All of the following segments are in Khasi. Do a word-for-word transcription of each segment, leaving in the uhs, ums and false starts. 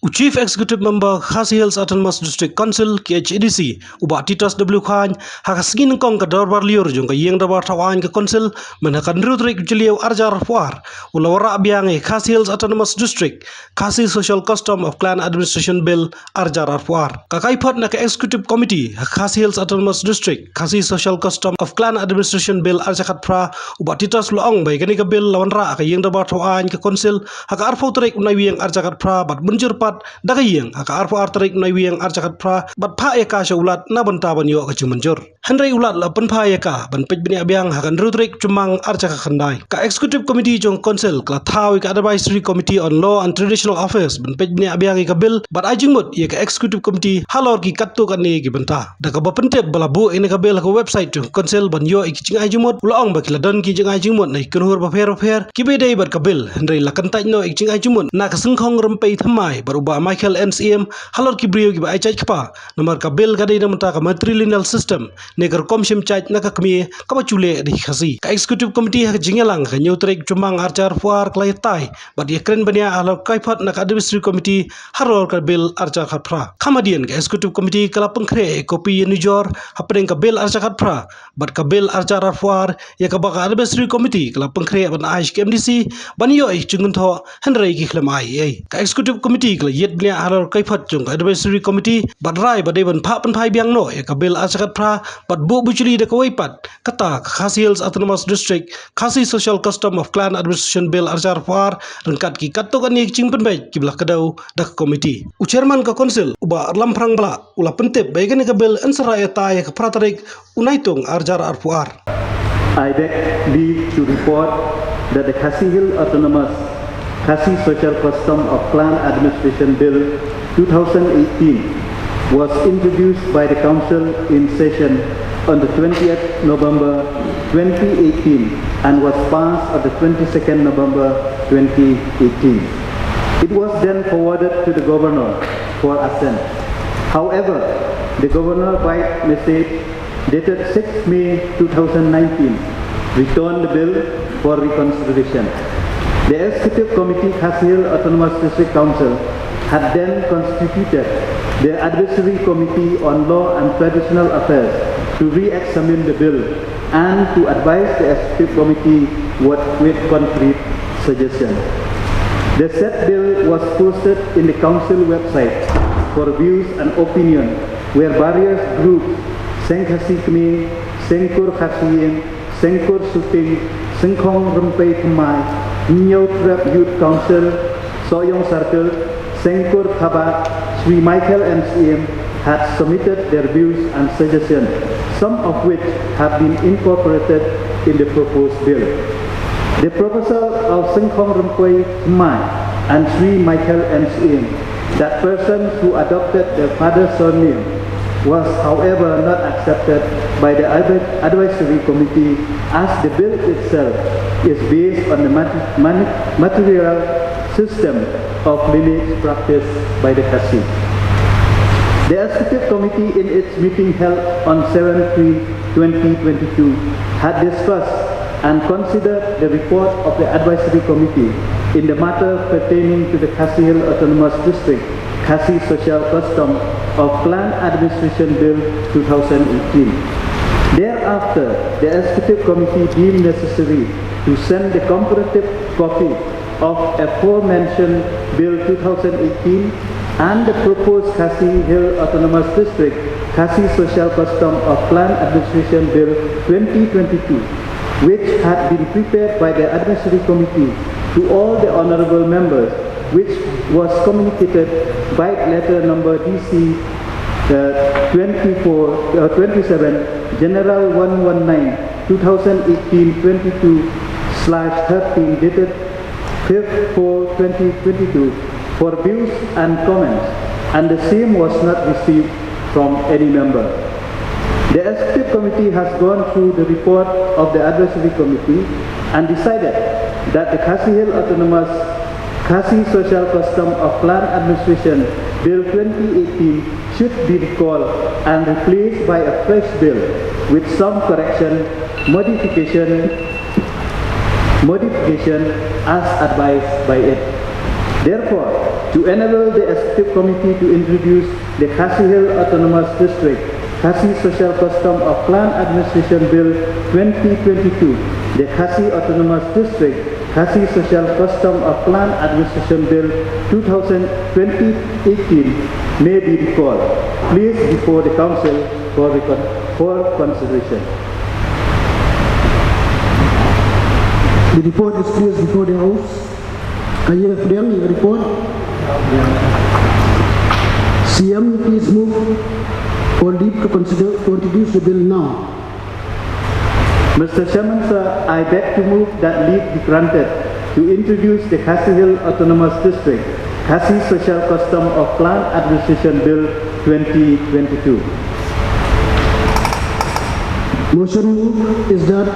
U Chief Executive Member Khasi Hills Autonomous District Council, K H A D C, u Bah Titus W Chyne, ha ka sngi nyngkong ka dorbar lyiur jong ka ïing dorbar thaw aiñ ka Council, mynha ka hynriew tarik u Jylliew arhajar arphew ar, u la wanrah biang ïa ka Khasi Hills Autonomous District Khasi Social Custom of Clan Administration Bill arhajar arphew ar. Ka kaiphod na ka Executive Committee ha Khasi Hills Autonomous District Khasi Social Custom of Clan Administration Bill arhajar khatphra, u Bah Titus u la ong ba ïa kane ka bill la wanrah ha ka ïing dorbar thaw aiñ ka Council ha ka arphew tarik u Naiwieng arhajar khatphra bad mynjur pat da ka ïing ha ka arphew ar tarik u Naiwieng arhajar khatphra bad phah ïa ka sha u Lat na bynta ban ïoh ka jingmynjur. Hynrei u Lat la pynphai ïa ka ban peit bniah biang ha ka hynriew tarik Jymmang arhajar khatkhyndai. Ka Executive Committee jong ka Council ka la thaw ïa ka Advisory Committee on Law and Traditional Affairs ban peit bniah biang ïa ka bill bad ai jingmut ïa ka Executive Committee halor ki katto katne ki bynta. Da kaba pyntip ba la buh ïa kane ka bill ha ka website jong ka Council ban ïoh ïa ki jingai jingmut, u la ong ba ki la don ki jingai jingmut na ki kynhun bapher bapher kiba ïadei bad ka bill, hynrei la kyntait noh ïa ki jingai jingmut na ka Syngkhong Rympei Thymmai bad u Bah Michael N Syiem halor ki briew kiba ai jait kpa, namar ka bill ka dei na bynta ka matrilineal system ne ka rukom shim jait na ka kmie kaba ju leh da ki Khasi. Ka Executive Committee ha ka jingïalang ha ka hynñiew tarik Jymmang arhajar arphew ar ka la ïatai bad ïakren bniah halor ka kaiphod na ka Advisory Committee halor ka bill arhajar khatphra. Kham hadien ka Executive Committee ka la pynkhreh ïa ka kopi ïanujor hapdeng ka bill arhajar khatphra bad ka bill arhajar arphew ar, ïa kaba ka Advisory Committee ka la pynkhreh ban ai sha ka M D C ban ïoh ïa ka jingkynthoh, hynrei ki khlem ai ei ei. Ka Executive Committee ka la ïit bniah halor ka kaiphod jong ka Advisory Committee bad rai ba dei ban phah pynphai biang noh ïa ka bill arhajar khatphra bad buh bujli da kawei pat, kata ka Khasi Hills Autonomous District Khasi Social Custom of Clan Administration Bill arhajar arphew ar ryngkat ki katto katne ki jingpynbeit kiba la kdew da ka Committee. U Chairman ka Council, u Bah Arlamphrang Blah, u la pyntip ba ïa kane ka bill yn sa rah ïatai ha ka phra tarik u Naitung arhajar arphew ar. I beg leave to report that the Khasi Hill Autonomous Khasi Social Custom of Clan Administration Bill two thousand eighteen was introduced by the Council in session on the twentieth November twenty eighteen and was passed on the twenty-second November twenty eighteen. It was then forwarded to the Governor for assent. However, the Governor, by message dated sixth May two thousand nineteen, returned the bill for reconsideration. The Executive Committee, Khasi Hills Autonomous District Council, had then constituted the Advisory Committee on Law and Traditional Affairs to re-examine the bill and to advise the Executive Committee with, with concrete suggestion. The said bill was posted in the Council website for views and opinion, where various groups, Seng Khasi Kmie, Seng Kur Khasi Ïing, Seng Kur Suting, Syngkhong Rympei Thymmai, Hynñiewtrep Youth Council, Sohiong Circle, Seng Kur Thabah, Shri Michael N Syiem, had submitted their views and suggestions, some of which have been incorporated in the proposed bill. The proposal of Syngkhong Rympei Thymmai and Shri Michael N Syiem, that persons who adopted their father's surname, was, however, not accepted by the Advi-, Advisory Committee, as the bill itself is based on the mat-, mani-, matrilineal system of lineage practiced by the Khasi. The Executive Committee, in its meeting held on seven three twenty twenty-two, had discussed and considered the report of the Advisory Committee in the matter pertaining to the Khasi Hills Autonomous District Khasi Social Custom of Clan Administration Bill two thousand eighteen. Thereafter, the Executive Committee deemed necessary to send the comparative copy of aforementioned Bill two thousand eighteen and the proposed Khasi Hills Autonomous District Khasi Social Custom of Clan Administration Bill twenty twenty-two, which had been prepared by the Advisory Committee, to all the honorable members, which was communicated by letter number D C, uh, twenty-four, uh, twenty-seven, General one one nine, two thousand eighteen twenty-two slash thirteen, dated fifth four twenty twenty-two, for views and comments, and the same was not received from any member. The Executive Committee has gone through the report of the Advisory Committee and decided that the Khasi Hills Autonomous Khasi Social Custom of Clan Administration Bill twenty eighteen should be recalled and replaced by a fresh bill with some correction, modification, modification as advised by it. Therefore, to enable the Executive Committee to introduce the Khasi Hills Autonomous District Khasi Social Custom of Clan Administration Bill twenty twenty-two, the Khasi Autonomous District Khasi Social Custom of Clan Administration Bill two thousand twenty eighteen may be recalled, placed before the Council for, recon- for consideration. The report is placed before the House. Ka ïing pdiang ïa ka report. C M, please move for leave to consider to introduce the bill now. Mister Chairman, sir, I beg to move that leave be granted to introduce the Khasi Hill Autonomous District Khasi Social Custom of Clan Administration Bill twenty twenty-two. Motion move is that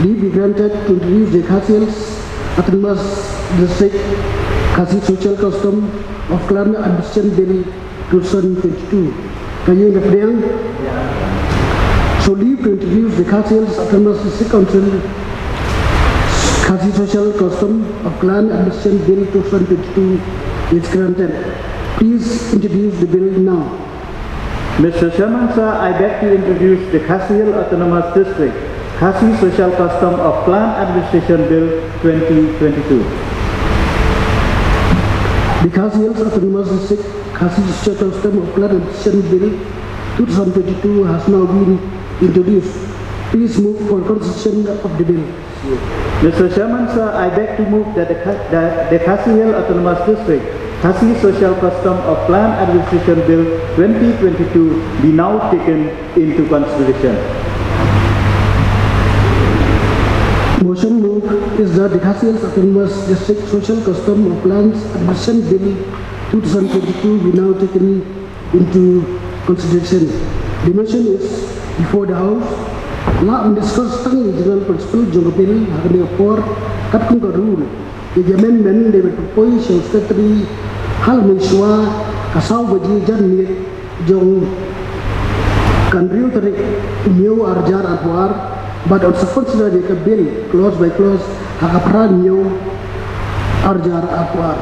leave be granted to introduce the Khasi Hills Autonomous District Khasi Social Custom of Clan Administration Bill two thousand twenty-two. Ka ïing pdiang. So leave to introduce the Khasi Hills Autonomous District Council Khasi Social Custom of Clan Administration Bill two thousand twenty-two is granted. Please introduce the bill now. Mister Chairman, sir, I beg to introduce the Khasi Hill Autonomous District Khasi Social Custom of Clan Administration Bill twenty twenty-two. The Khasi Hills Autonomous District Khasi Social Custom of Clan Administration Bill two thousand twenty-two has now been introduced. Please move for consideration of the bill. Mister Chairman, sir, I beg to move that the, Kha- that the Khasi Hill Autonomous District Khasi Social Custom of Clan Administration Bill twenty twenty-two be now taken into consideration. Motion move is that the Khasi Hills Autonomous District Social Custom of Clans Administration Bill two thousand twenty-two be now taken into consideration. The motion is before the House. Lah ban discuss tang ïa general principle jong ka bill ha kane ka por katkum ka rule. Ïa ka amendment dei ban pynpoi sha u secretary ha la mynshuwa ka saw baje janmiet jong ka hynriew tarik u Hynñiew arhajar arphew ar bad yn sa consider ïa ka bill clause by clause ha ka phra u Hynñiew arhajar arphew ar.